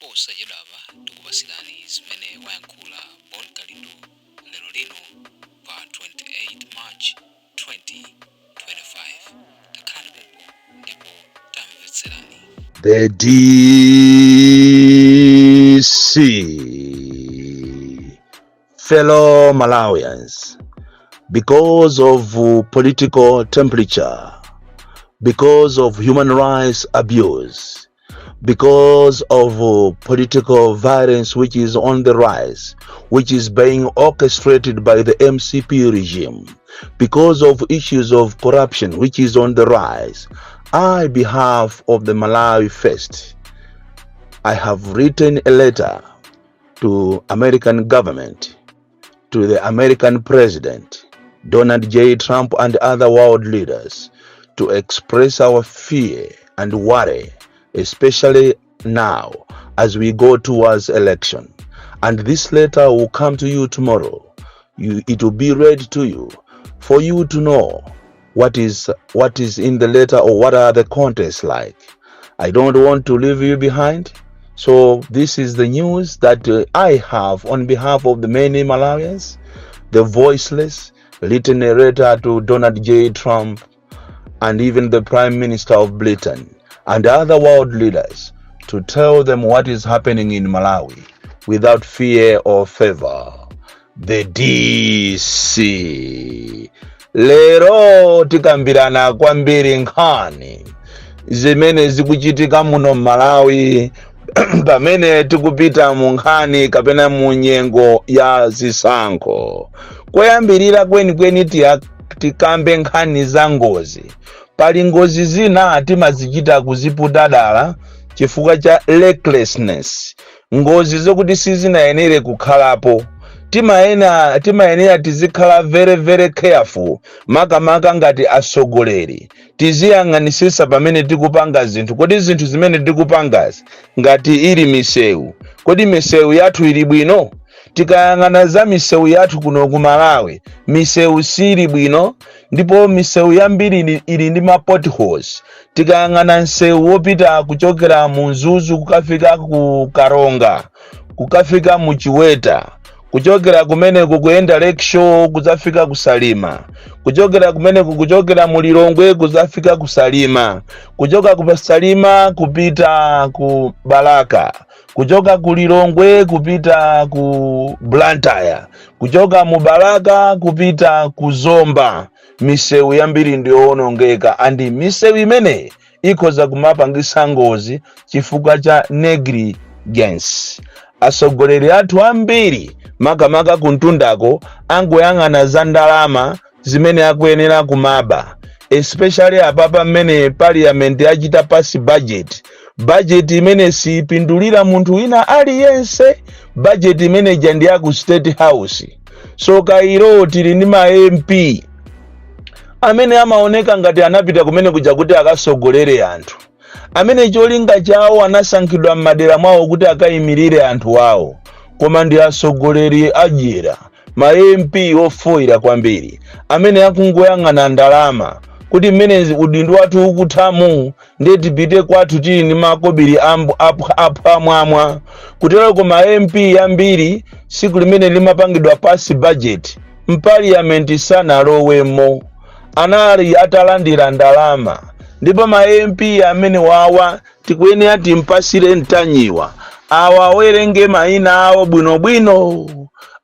Posachedwapa tikupatsirani zimene wayankhula Bon Kalindo lero lino pa 28 March 2025. Takhalani pompo ndipo tamvetserani. The DC. Fellow Malawians, because of political temperature, because of human rights abuse, because of political violence which is on the rise, which is being orchestrated by the MCP regime, because of issues of corruption which is on the rise, I, behalf of the Malawi First, I have written a letter to American government, to the American president, Donald J. Trump, and other world leaders to express our fear and worry, especially now as we go towards election. And this letter will come to you tomorrow. It will be read to you for you to know what is in the letter or what are the contents like. I don't want to leave you behind. So this is the news that I have on behalf of the many Malawians, the voiceless, written a letter to Donald J. Trump and even the Prime Minister of Britain and other world leaders to tell them what is happening in Malawi without fear or favor. The DC. Lero tikambirana kwambiri nkhani zimene zikuchitika muno Malawi pamene tikupita mu nkhani kapena mu nyengo ya zisankho. Koyambirira kwenikweni tikambe nkhani za ngozi. Pali ngozi zina timazichita kuziputa dala chifukwa cha recklessness, ngozi zokuti sizinayenere kukhalapo. Timayenera tizikhala very very careful, makamaka ngati atsogoleri. Tiziyang'anisisa pamene tikupanga zinthu. Kodi zinthu zimene tikupangazi, ngati ili misewu, kodi misewu yathu ili bwino? Tikayang'ana za misewu yathu kuno ku Malawi, misewu sili bwino, ndipo misewu yambiri ili ndi ma potholes. Tikayang'ana msewu wopita kuchokera mu Mzuzu kukafika ku Karonga, kukafika mu Chiweta, kuchokera kumeneko kuyenda Lakeshore kudzafika kusalima, kuchokera kumeneko, kuchokera mu Lilongwe kudzafika kusalima, kuchoka ku Salima kupita ku Balaka, kuchoka ku Lilongwe kupita ku Blantyre, kuchoka mu Balaka kupita ku Zomba, misewu yambiri ndiyowonongeka, and misewu imeneyi ikhoza kumapangisa ngozi chifukwa cha negligence. Atsogoleri athu ambiri, makamaka kuntundako, angoyang'ana za ndalama zimene akuyenera kumaba, especially apapa mmene parliament yachita pass budget, budget imene sipindulira munthu wina aliyense. Budget imene ija ndi ya ku State House. So kairo tili ndi ma MP amene amaoneka ngati anapita kumene kuja kuti akasogolere anthu, amene cholinga chawo anasankhidwa m'madera mwawo kuti akayimirire anthu awo, koma ndi atsogoleri adyera, ma MP ofoira kwambiri amene akungoyang'ana ndalama kuti mmene udindo wathu ukuthamu ndiye tipite kwathu tili ndi makobiri aphwamwamwa. Kutereko ma MP ambiri siku limene limapangidwa pass budget mpaliyamenti sanalowemo, anali atalandira ndalama. Ndipo ma MP amene wawa tikuyenera timpasire Mtanyiwa awa awerenge mayina awo bwinobwino,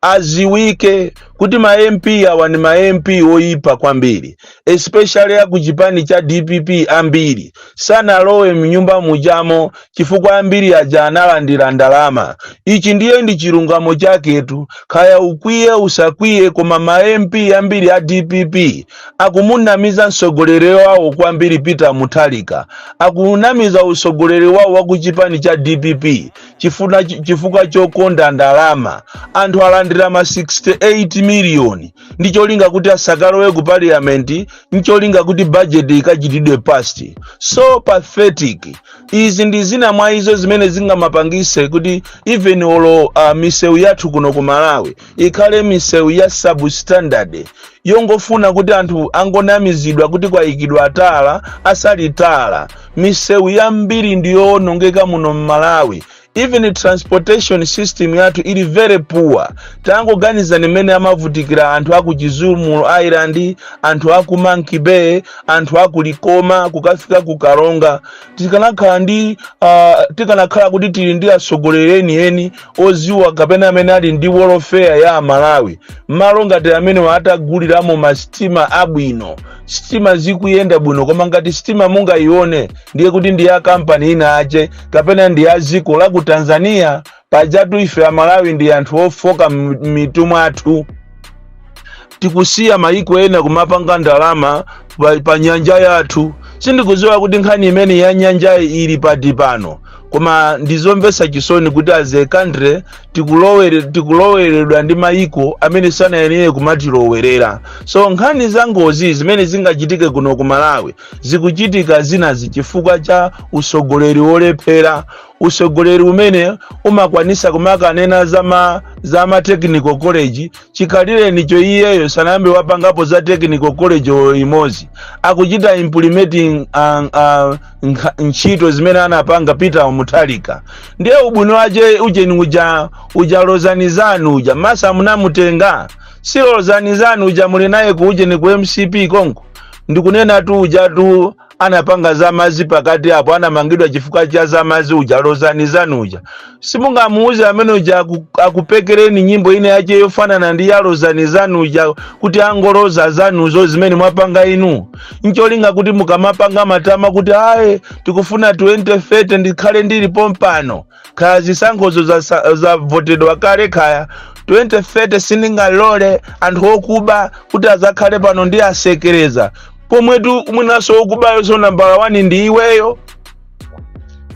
aziwike kuti ma MP awa ndi ma MP oyipa kwambiri, especially aku chipani cha DPP. Ambiri sanalowe mnyumba mujamo chifukwa ambiri aja analandira ndalama. Ichi ndiye ndi chilungamo chaketu, kaya ukwiye usakwiye, koma ma MP ambiri a DPP akumunamiza mtsogoleri wawo kwambiri, Peter Mutharika, akunamiza utsogoleri wawo wa ku chipani cha DPP chifukwa chokonda ndalama. Anthu alandira ma 68 miliyoni ndi cholinga kuti asakalowe ku parliament, ncholinga kuti budget ikachitidwe pass. So pathetic. Izi ndi zina mwa izo zimene zingamapangise kuti even olo misewu yathu kuno ku Malawi ikhale misewu ya substandard, yongofuna kuti anthu angonamizidwa kuti kwayikidwa tala asali tala. Misewu yambiri ndiyowonongeka muno mmalawi. Even transportation system yathu ili very poor. Tangoganiza nimene amavutikira anthu aku Chizumulu Island, anthu aku Monkey Bay, anthu aku Likoma kukafika ku Karonga. Tikanakhala kuti tili ndi atsogoleri enieni oziwa kapena amene ali ndi welfare ya Amalawi, malo ngati amene ataguliramo masitima abwino, sitima zikuyenda bwino. Koma ngati sitima mungayione, ndiye kuti ndi ya kampani ina ache kapena ndi ya dziko la ku Tanzania. Pajatu ife Amalawi ndi anthu ofoka m'mitu mwathu. Tikusiya mayiko ena kumapanga ndalama pa nyanja yathu. Sindikudziwa kuti nkhani imene ya nyanjayi ili pati pano, koma ndizomvetsa chisoni kuti as a country tikuloweredwa ndi mayiko amene sanayenere kumatilowerera. So nkhani za ngozi zimene zingachitike kuno ku Malawi zikuchitika zinazi chifukwa cha usogoleri wolephera, usogoleri umene umakwanisa kumakanena za ma technical college. Chikhalirenicho iyeyo sanayambe wapangapo za technical college imodzi. Akuchita implementing ntchito zimene anapanga Peter Mutharika. Ndiye ubwino wache ucheni uja, uja Lozanizanu uja, masa munamutenga si Lozanizanu uja muli naye ku ujeni ku MCP konko? Ndikunena tu uja tu anapanga zamazi pakati apo, anamangidwa chifukwa cha zamazi uja, Lozanizanu uja. Simungamuuze amene uja akupekereni nyimbo ine yache yofanana ndi ya Lozanizanu uja, kuti angoloza zanuzo zimene mwapanga inu, ncholinga kuti mukamapanga matama kuti aye, tikufuna 2030 ndikhale ndilipo mpano, kaya zisankhozo zavotedwa kale, kaya 2030 sindingalole anthu okuba kuti azakhale pano ndi asekereza, pomwetu mwinaso okubayo so nambala 1 ndi iweyo.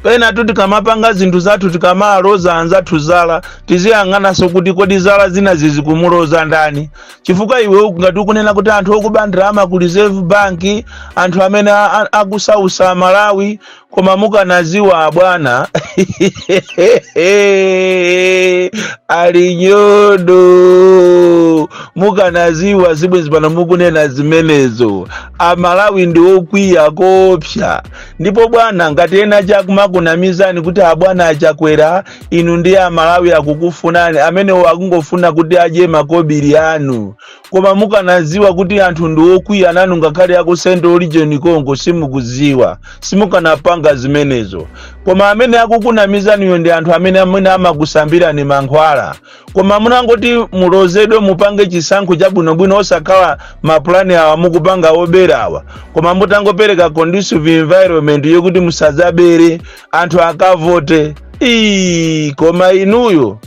Pena tu tikamapanga zinthu zathu, tikamaloza anzathu zala, tiziyang'ananso kuti kodi zala zina zizikumuloza ndani? Chifukwa iwe ngati ukunena kuti anthu okuba ndalama ku Reserve Bank, anthu amene akusausa Malawi, koma mukanaziwa bwana ali nyodo, mukanaziwa zibwenzi pano mukunena zimenezo. Amalawi ndi okwiya kopsa. Ndipo bwana, ngati ena chakumakunamizani kuti abwana aChakwera, inu ndi Amalawi akukufunani, amenewo akungofuna kuti adye makobiri anu. Koma mukanaziwa kuti anthu ndi okwiya nanu, ngakhale aku Central Region konko, simukuziwa, simukanapanga zimenezo. Koma amene akukunamizaniyo ndi anthu amene amakusambirani mankhwala. Koma munangoti mulozedwe, mupange chisankho chabwinobwino, osakhala mapulani awa mukupanga oberawa, koma mutangopereka conducive environment yokuti musadzabere, anthu akavote. Ii, koma inuyo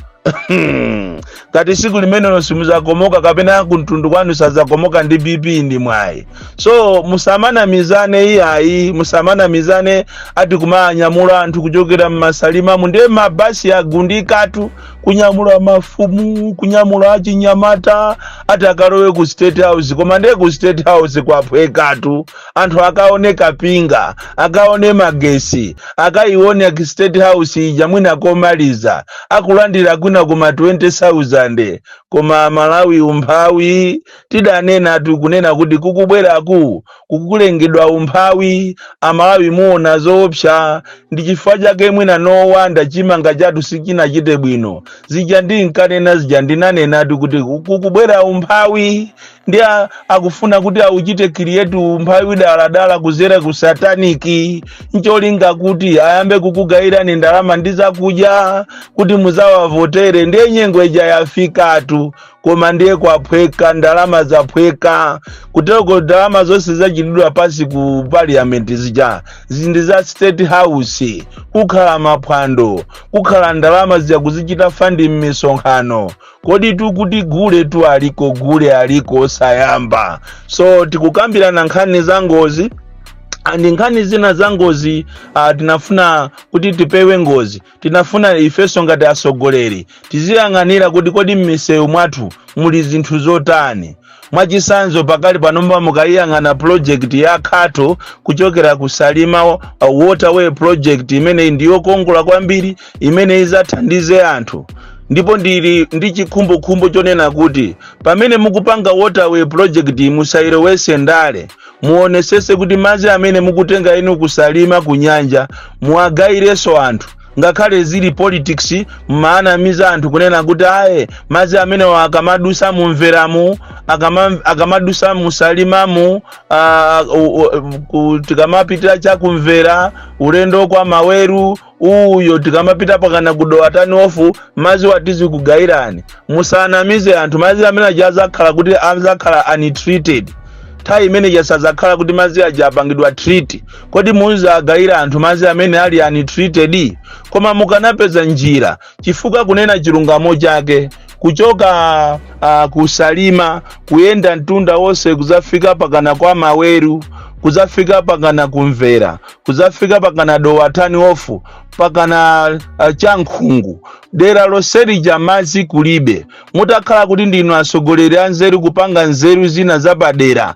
ngati siku limenelo simuzakomoka kapena kumtundu kwanu sazakomoka ndi BP ndi mwayi. So musamanamizane iyayi, musamanamizane ati kumanyamula anthu kuchokera mmasalimamu. Ndiye mabasi agundikatu kunyamula mafumu, kunyamula achinyamata ati akalowe ku State House. Koma ndiye ku State House kwaphwekatu. Anthu akaone kapinga, akaone magesi, akaione ku State House ija mwina komaliza akulandira kwina kuma 20,000. Koma Malawi, umphawi tidanena, tikunena kuti kukubweraku kukulengedwa umphawi. Amalawi muona zoopsa. Ndi chifukwa chake mwina no wonder chimanga chathu sichinachite bwino. Zija ndinkanena zija, ndinanenatu kuti kukubwera umphawi, ndi akufuna kuti auchite create umphawi daladala kuzera ku satanic, ncholinga kuti ayambe kukugayirani ndalama ndi zakudya kuti muzawavotere. Ndiye nyengo ija yafikatu, koma ndiye kwaphweka, ndalama zaphweka kuteko. Ndalama zonse zachitidwa pasi ku parliament zija ndi za State House. Kukhala maphwando, kukhala ndalama zija kuzichita fund m'misonkhano. Kodi tukuti gule tu aliko, gule aliko osayamba. So tikukambirana nkhani za ngozi and nkhani zina za ngozi. Tinafuna kuti tipewe ngozi. Tinafuna ifenso ngati atsogoleri tiziyang'anira kuti kodi m'misewu mwathu muli zinthu zotani. Mwachisanzo, pakali panomba mukayiyang'ana project ya Khato kuchokera ku Salima, waterway project imene ndiyokongola kwambiri, imene izathandize anthu. Ndipo ndili ndi chikhumbokhumbo chonena kuti pamene mukupanga waterway project, musayilowese ndale. Muonesese kuti madzi amene mukutenga inu kuSalima ku nyanja muwagayirenso anthu. Ngakhale zili politics, mmaanamiza anthu kunena kuti aye, madzi amenewa akamadusa mumveramu, akamadusa musalimamu, tikamapitira chakumvera ulendo kwa Maweru uyo, tikamapita pakana kudowa turn off, madzi watizi kugayirani. Musanamize anthu. Madzi amene aja azakhala kuti azakhala untreated. Nthawi imene sazakhala kuti madzi aja apangidwa treat. Kodi muzagayira anthu madzi amene ali untreated? Koma mukanapeza njira, chifukwa kunena chilungamo chake, kuchoka kusalima kuyenda mtunda wonse kuzafika pakana kwa Maweru, kuzafika pakana kumvera, kuzafika pakana Dowa turn off, pakana Chankhungu, dera lonselija madzi kulibe. Mutakhala kuti ndinu atsogoleri anzeru, kupanga nzeru zina zapadera,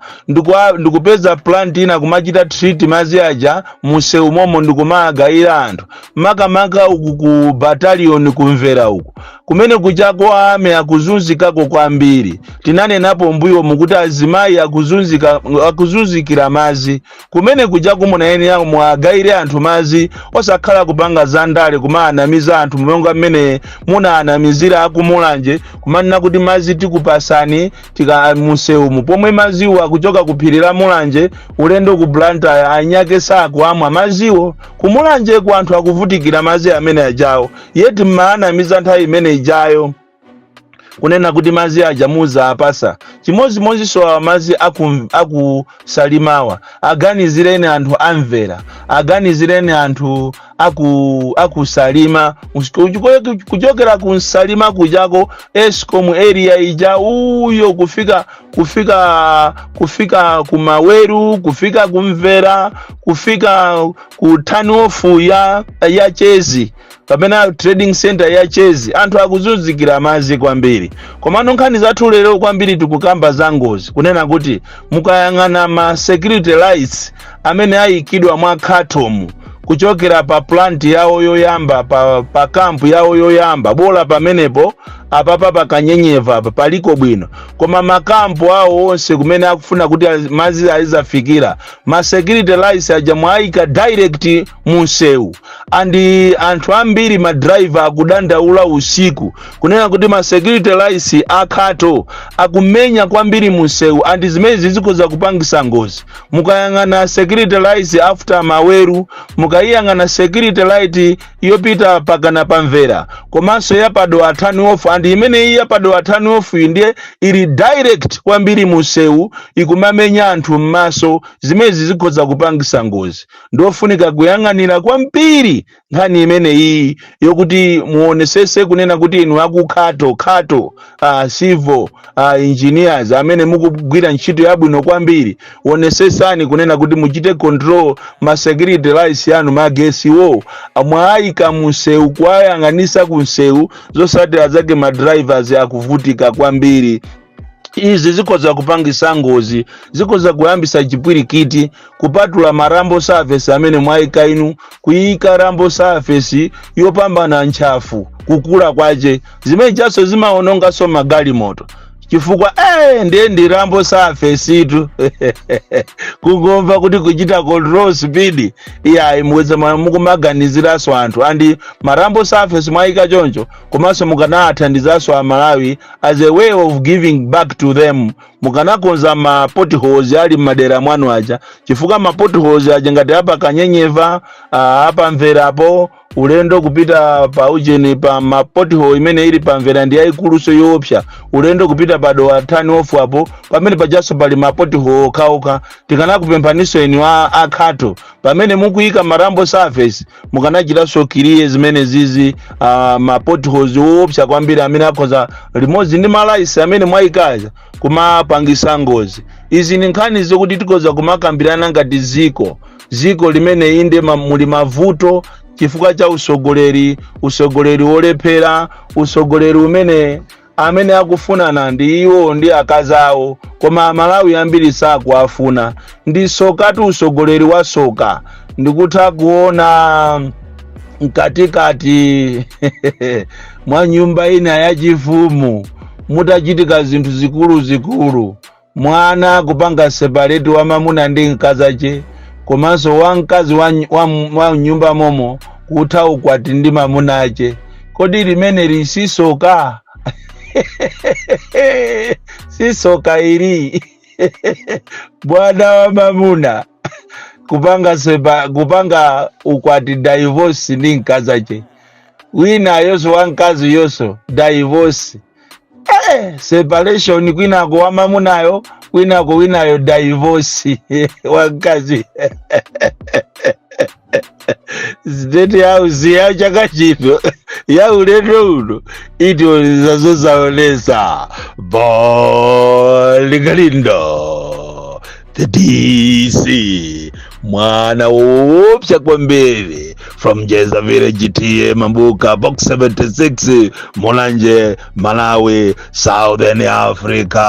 ndikupeza plant ina kumachita treat madzi aja munsewu momo ndikumagayira anthu, makamaka uku ku Battalion, kumvera uku kumene kuchako ame akuzunzikako kwambiri. Tinanenapo mbuyo mukuti azimayi akuzunzika, akuzunzikira madzi kumene kuchako. Munayenera muagayire anthu madzi, osakhala kupanga zandale kumaanamiza anthu monga mmene munaanamizira akumulanje, kumanena kuti madzi tikupasani tika musewumu, pomwe madziwo akuchoka ku phiri la Mulanje ulendo ku Blantyre. Anyake sakuamwa madziwo kumulanje ku, anthu akuvutikira madzi amene ajawo, yeti mmaanamiza nthawi imene ijayo kunena kuti madzi aja muzapasa. Chimodzimodzinso awa madzi akusalimawa, aganizireni anthu amvera, aganizireni anthu akusalima, kuchokera ku Nsalima kujako, Escom area ija uyo, kufika kumaweru, kufika kumvera, kufika ku turn off ya Chezi kapena trading center ya Chezi. Anthu akuzunzikira madzi kwambiri. Komano nkhani zathu lero kwambiri tikukamba za ngozi, kunena kuti mukayang'ana ma security lights amene ayikidwa mwa Khatomu kuchokera pa plant yawo yoyamba, pa camp yawo yoyamba, bola pamenepo apapa pakanyenyeva apa paliko bwino, koma makampu awo onse kumene akufuna kuti madzi azizafikira, ma security lights aja mwayika direct munsewu, and anthu ambiri, ma driver, akudandaula usiku kunena kuti ma security lights akhato akumenya kwambiri munsewu, and zimene zizikhoza kupangisa ngozi. Mukayang'ana security lights after Maweru, mukayiyang'ana security light yopita pakana pamvera, komanso yapadowa turn off, and imene iyi yapadowa turn off iyi ndiye ili direct kwambiri munsewu, ikumamenya anthu m'maso. Zimezi zikhoza kupangisa ngozi. Ndofunika kuyang'anira kwambiri nkhani imene iyi yokuti muonesese kunena kuti inu akukhato khato civil engineers amene mukugwira ntchito yabwino kwambiri, onesesani kunena kuti muchite control ma security lights yanu. Magesiwo mwayika munsewu, kuwayang'anisa kunsewu, zosatira zake ma drivers akuvutika kwambiri. Izi zikhoza kupangisa ngozi, zikhoza kuyambisa chipwirikiti. Kupatula ma rumble surface amene mwayika inu, kuyika rumble surface yopambana ntchafu kukula kwace, zimene chaso zimaononganso magalimoto, chifukwa ndiye ndi rumble surface itu, kungomva kuti kuchita control speed, iyayi, muweza mukumaganiziranso anthu. And ma rumble surface mwayika choncho, komanso mukanathandizanso Amalawi as a way of giving back to them, mukanakonza ma potholes ali m'madera mwanu aja, chifukwa ma potholes aja ngati apa Kanyenyeva, apa Mverapo, ulendo kupita pa ujeni, pa ma pothole imene ili pamvera ndi yayikuluso yoopsa, ulendo kupita pa Dowa turn off apo, pamene pajaso pali ma pothole okhaokha. Tikanakupemphaniso inu akhato, pamene mukuyika ma rumble surface, mukanachitanso clear zimene zizi, ma potholes woopsa kwambiri amene akhoza limodzi ndi ma lights amene mwayikaza kumapangisa ngozi. Izi ni nkhani zokuti tikhoza kumakambirana ngati ziko, ziko limene inde muli mavuto chifukwa cha usogoleri, usogoleri wolephera, usogoleri umene amene akufunana ndi iwo ndi akazi awo, koma Amalawi ambiri sakuafuna. Ndi sokatu, usogoleri wa soka. Ndikutha kuona mkatikati mwa nyumba ina yachifumu mutachitika zinthu zikulu zikulu, mwana kupanga separate wa mamuna ndi mkazache, komanso wamkazi wa nyumba momo. Kutha ukwati ndi mamunache, kodi limene sisoka? Sisoka ili. Bwana wa mamuna kupanga sepa, kupanga ukwati divorce ndi mkazache wina yonso, wamkazi yonso divorce, separation kwinako wa mamunayo, kwinako winayo divorce wamkazi. State House ya chaka chino, ya ulendo uno, itionesa zosaonesa. Bon Kalindo, the DC, mwana woopsa kwambiri, from Jeza Village, T/A Mabuka, Box 76, Mulanje, Malawi, Southern Africa.